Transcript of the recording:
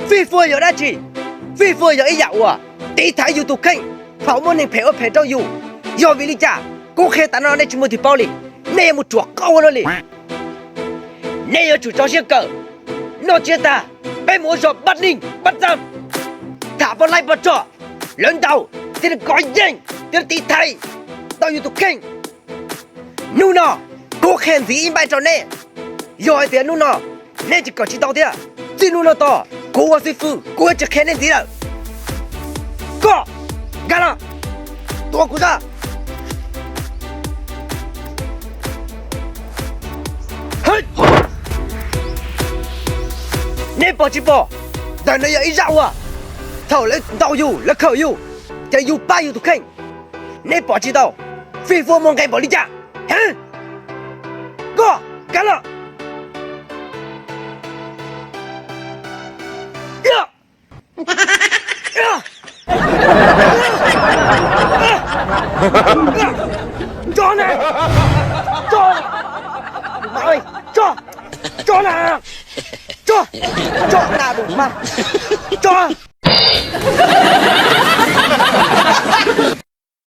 Fij fua yog dab tsi? Fij fua yog ib yam uas tiv thaiv yus tus kheej thaum muaj neeg phem ua phem rau yus. Yog vim li cas kuv qhia tas no nej tsis muaj twg paub li? Nej yuav mus ruam qau ua luaj li. Nej yuav tsum tso siab kawm, noj tsiab tag peb mus ua zog pab neeg pab txaj, tham poj laib poj rog, lawv ntaus thiab kov yeej thiab tiv thaiv tau yus tus kheej. Hnub no kuv qhia ntxiv ib npaij rau nej. Yog hais tias hnub no nej tsis kawm tsis tau thiab, txij hnub no tos kuv ua xib fwb kuv yuav tsis qhia nej ntxiv lawm. Koj, nkag los, tuav kuv xwb. Nej pom tsis pom, ntawm no yog ib zaj uas thaum lawv ntaus yus lawv khawm yus, ces yus pab yus tus kheej. Nej pom tsis tau, fij fua muaj nqe npaum li cas. Koj, nkag los. Tso na, tso, tso na, tso, tso na, tso.